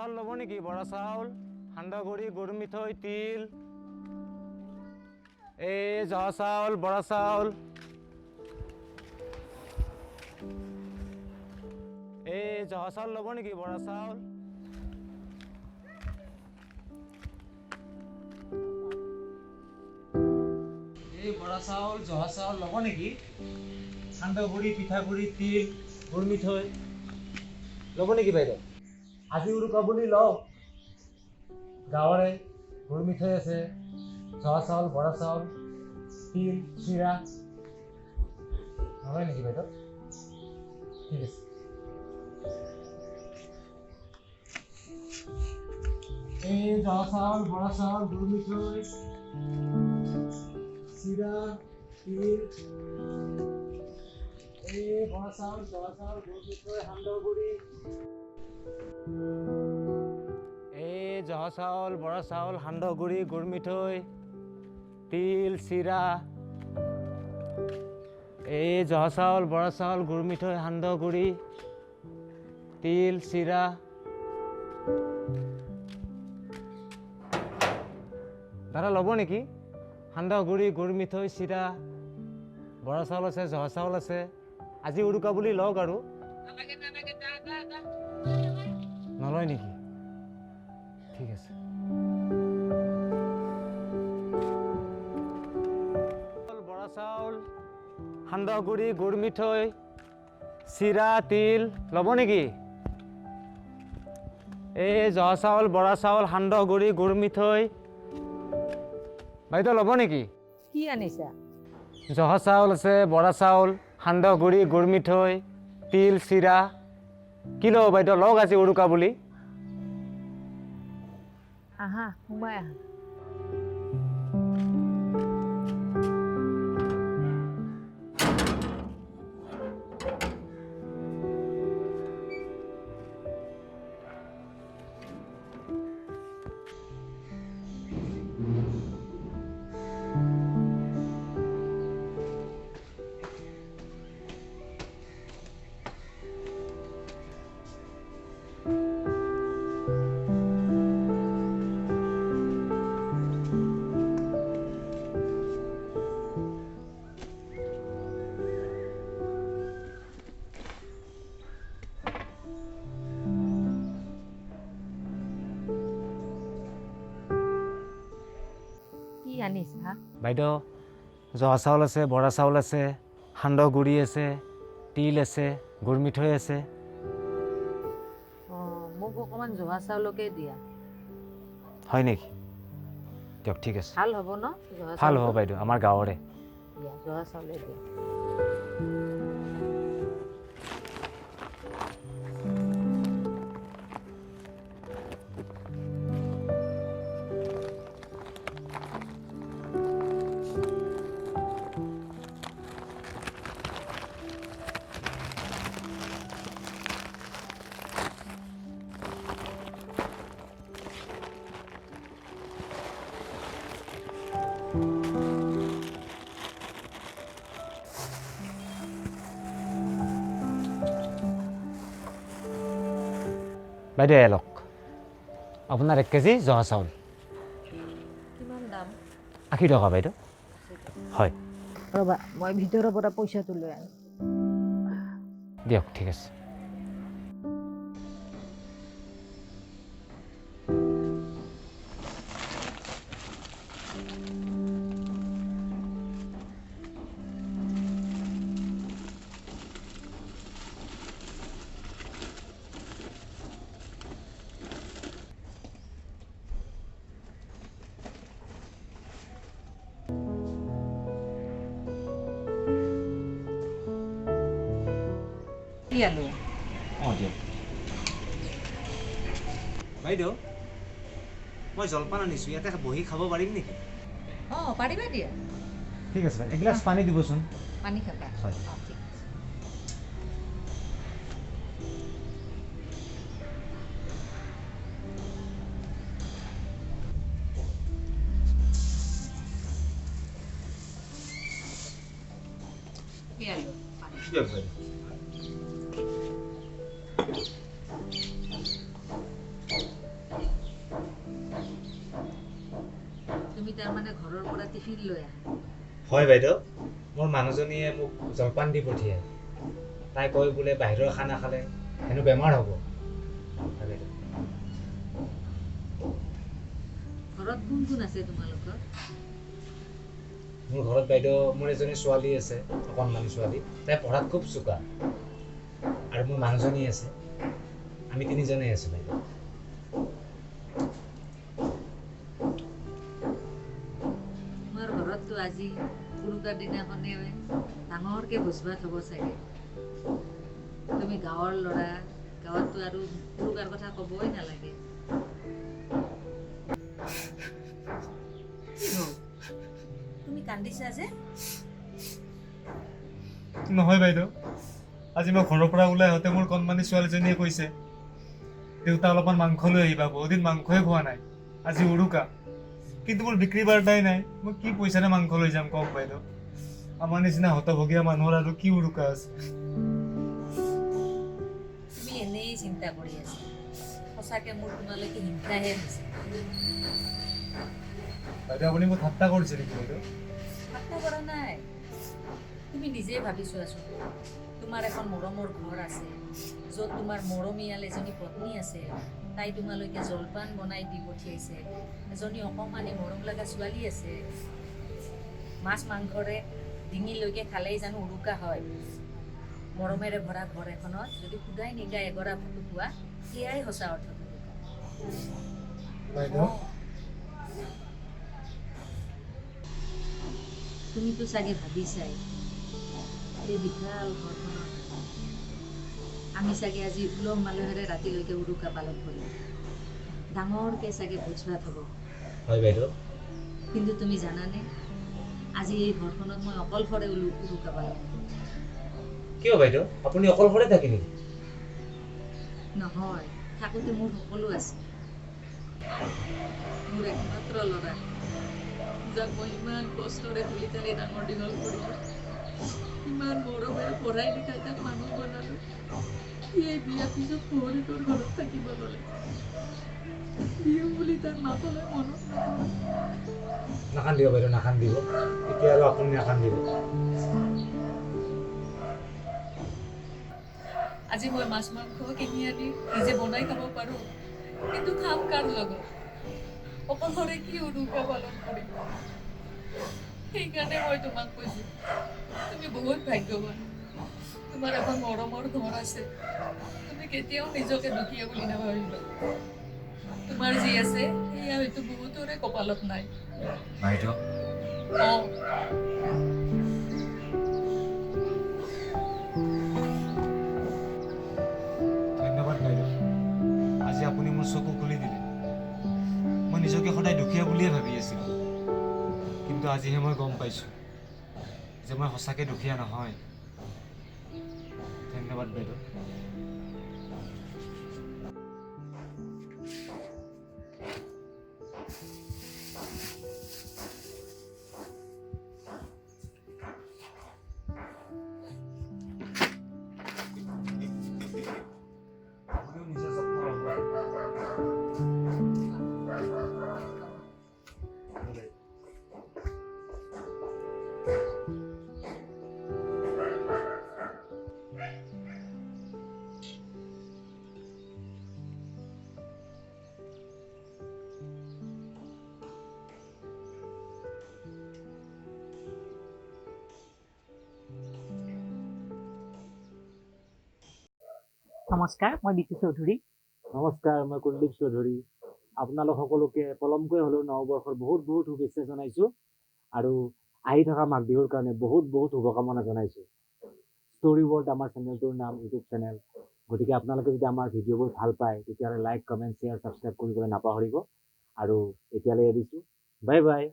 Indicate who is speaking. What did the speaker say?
Speaker 1: চাউল ল'ব নেকি? বৰা চাউল, সান্দহগুড়ি, গৰু মিঠৈ, তিল। এই জহা চাউল, বৰা চাউল। এই জহা চাউল ল'ব নেকি? বৰা চাউল। এই বৰা চাউল, জহা চাউল ল'ব নেকি? সান্দহগুড়ি, পিঠাগুড়ি, তিল, গুৰ মিঠৈ ল'ব নেকি বাইদেউ? আজি উৰুকা বুলি লওক। গাঁৱৰে গুৰ মিঠৈ আছে, জহা চাউল, বৰা চাউল, তিল, চিৰা। নলয় নেকি বাইদেউ? ঠিক আছে। এই জহা চাউল, বৰা চাউল, গুৰ মিঠৈ, চিৰা, তিল। এই বৰা চাউল, জহা চাউল, গুৰ মিঠৈ, সান্দহগুড়ি। এই জহা চাউল, বৰা চাউল, সান্দহগুড়ি, গুৰ মিঠৈ, তিল, চিৰা। এই জহা চাউল, বৰা চাউল, গুৰ মিঠৈ, সান্দহগুড়ি, তিল, চিৰা। দাদা ল'ব নেকি? সান্দহগুড়ি, গুৰ মিঠৈ, চিৰা, বৰা চাউল আছে, জহা চাউল আছে। আজি উৰুকা বুলি লওক আৰু। নলয় নেকি? ঠিক আছে। বৰা চাউল, সান্দহগুড়ি, গুৰ মিঠৈ, চিৰা, তিল ল'ব নেকি? এই জহা চাউল, বৰা চাউল, সান্দহগুড়ি, গুৰ মিঠৈ। বাইদেউ ল'ব নেকি?
Speaker 2: কি আনিছা?
Speaker 1: জহা চাউল আছে, বৰা চাউল, সান্দহগুড়ি, গুৰ মিঠৈ, তিল, চিৰা। কি ল'ব বাইদেউ? লওক আজি উৰুকা বুলি।
Speaker 2: আহা, সোমাই আহা। কি আনিছা?
Speaker 1: বাইদেউ জহা চাউল আছে, বৰা চাউল আছে, সান্দহগুড়ি আছে, তিল আছে, গুৰ মিঠৈ আছে।
Speaker 2: অঁ, মোক অকণমান জহা চাউলকে দিয়া।
Speaker 1: হয় নেকি? দিয়ক, ঠিক আছে।
Speaker 2: ভাল হ'ব ন জহা
Speaker 1: ভাল হ'ব
Speaker 2: চাউলটো?
Speaker 1: বাইদেউ, আমাৰ গাঁৱৰে।
Speaker 2: দিয়া, জহা চাউলে দিয়া।
Speaker 1: বাইদেউ এয়া লওক, আপোনাৰ 1 কেজি জহা চাউল।
Speaker 2: কিমান দাম?
Speaker 1: 80 টকা বাইদেউ। হয়।
Speaker 2: ৰ'বা, মই ভিতৰৰ পৰা পইচাটো লৈ আনো।
Speaker 1: দিয়ক, ঠিক আছে।
Speaker 2: কি আলু?
Speaker 1: অঁ দিয়ক বাইদেউ, মই জলপান আনিছোঁ, ইয়াতে বহি খাব পাৰিম নেকি?
Speaker 2: অঁ, পাৰিবা দিয়া।
Speaker 1: ঠিক আছে, এগিলাচ পানী দিবচোন।
Speaker 2: পানী খাবা?
Speaker 1: হয়।
Speaker 2: অঁ, ঠিক আছে। কি আলু? পানী।
Speaker 1: দিয়ক বাইদেউ।
Speaker 2: টিফিন লৈ আহা।
Speaker 1: হয় বাইদেউ, মোৰ মানুহজনীয়ে মোক জলপান দি পঠিয়ায়। তাই কয় বোলে বাহিৰৰ খানা খালে হেনো বেমাৰ হ'ব। হয় বাইদেউ।
Speaker 2: ঘৰত কোন কোন আছে তোমালোকৰ?
Speaker 1: মোৰ ঘৰত বাইদেউ মোৰ এজনী ছোৱালী আছে, অকণমানি ছোৱালী, তাই পঢ়াত খুব চোকা, আৰু মোৰ মানুহজনী আছে। আমি তিনিজনেই আছোঁ বাইদেউ।
Speaker 2: তোমাৰ ঘৰততো আজি উৰুকাৰ দিনাখনে ডাঙৰকৈ ভোজ ভাত হ'ব চাগে। তুমি গাঁৱৰ ল'ৰা, গাঁৱততো আৰু উৰুকাৰ কথা ক'বই নালাগে। কি হ'ল, তুমি কান্দিছা যে?
Speaker 3: নহয় বাইদেউ, আজি মই ঘৰৰ পৰা ওলাই আহোঁতে মোৰ কণমানি ছোৱালীজনীয়ে কৈছে, দেউতা অলপমান মাংস লৈ আহিবা, বহুদিন মাংসই খোৱা নাই, আজি উৰুকা। কিন্তু মোৰ বিক্ৰী বাৰ্তাই নাই, মই কি পইচাৰে মাংস লৈ যাম কওক বাইদেউ? আমাৰ নিচিনা হতভগীয়া মানুহৰ আৰু কি উৰুকা আছে?
Speaker 2: তুমি এনেই চিন্তা কৰি আছা। সঁচাকৈ মোৰ তোমালৈকে হিংসাহে হৈছে।
Speaker 3: বাইদেউ, আপুনি মোক ঠাট্টা কৰিছে নেকি বাইদেউ?
Speaker 2: ঠাট্টা কৰা নাই, তুমি নিজেই ভাবি চোৱাচোন। তোমাৰ এখন মৰমৰ ঘৰ আছে, য'ত তোমাৰ মৰমীয়াল এজনী পত্নী আছে, তাই তোমালৈকে জলপান বনাই দি পঠিয়াইছে, এজনী অকণমানি মৰম লগা ছোৱালী আছে। মাছ মাংসৰে ডিঙিলৈকে খালেই জানো উৰুকা হয়? মৰমেৰে ভৰা ঘৰ এখনত যদি সুদাই নিগাই এগৰা ভাতো খোৱা, সেয়াই সঁচা অৰ্থত উৰুকা।
Speaker 3: বাইদেউ,
Speaker 2: তুমিতো চাগে ভাবিছাই, এই বিশাল ঘৰখনত আমি চাগে আজি উলহ মালহেৰে ৰাতিলৈকে উৰুকা পালন কৰিম, ডাঙৰকৈ চাগে ভোজ ভাত হ'ব।
Speaker 1: হয় বাইদেউ।
Speaker 2: কিন্তু তুমি জানানে, আজি এই ঘৰখনত মই অকলশৰে উৰুকা পালন কৰিম।
Speaker 1: কিয় বাইদেউ, আপুনি অকলশৰে থাকে নেকি?
Speaker 2: নহয়, থাকোঁতে মোৰ সকলো আছে। মোৰ একমাত্ৰ ল'ৰা, যাক মই ইমান কষ্টৰে তুলি তালি ডাঙৰ দীঘল কৰিলোঁ, ইমান মৰমেৰে পঢ়াই লিখাই তাক মানুহ বনালোঁ, সি এই বিয়াৰ পিছত শহুৰেকৰ ঘৰত থাকিব ল'লে। বিহু বুলি তাৰ মাকলৈ মনত নপৰে।
Speaker 1: নাকান্দিব বাইদেউ, নাকান্দিব। এতিয়া আৰু আপুনি নাকান্দিব।
Speaker 2: আজি মই মাছ মাংস কিনি আনি নিজে বনাই খাব পাৰোঁ, কিন্তু খাম কাৰ লগত? অকলশৰে কি উৰুকা পালন কৰিম? সেইকাৰণে মই তোমাক কৈছোঁ, তুমি বহুত ভাগ্যৱান। তোমাৰ এখন মৰমৰ ঘৰ আছে। তুমি কেতিয়াও নিজকে দুখীয়া বুলি নাভাবিবা। তোমাৰ যি আছে সেয়া হয়তো বহুতৰে কপালত নাই।
Speaker 1: বাইদেউ।
Speaker 2: অঁ।
Speaker 3: ধন্যবাদ বাইদেউ, আজি আপুনি মোৰ চকু খুলি দিলে। মই নিজকে সদায় দুখীয়া বুলিয়ে ভাবি আছিলোঁ, কিন্তু আজিহে মই গম পাইছোঁ যে মই সঁচাকৈ দুখীয়া নহয়। ধন্যবাদ বাইদেউ। আপুনিও নিজৰ যত্ন ল'ব।
Speaker 2: নমস্কাৰ, মই বিতু চৌধুৰী।
Speaker 1: নমস্কাৰ, মই কুলদীপ চৌধুৰী। আপোনালোক সকলোকে পলমকৈ হ'লেও নৱবৰ্ষৰ বহুত বহুত শুভেচ্ছা জনাইছোঁ আৰু আহি থকা মাঘ বিহুৰ কাৰণে বহুত বহুত শুভকামনা জনাইছোঁ। ষ্টৰী ৱৰ্ল্ড আমাৰ চেনেলটোৰ নাম, ইউটিউব চেনেল। গতিকে আপোনালোকে যদি আমাৰ ভিডিঅ'বোৰ ভাল পায়, তেতিয়াহ'লে লাইক, কমেণ্ট, শ্বেয়াৰ, ছাবস্ক্ৰাইব কৰিবলৈ নাপাহৰিব। আৰু এতিয়ালৈ এৰিছোঁ, বাই বাই।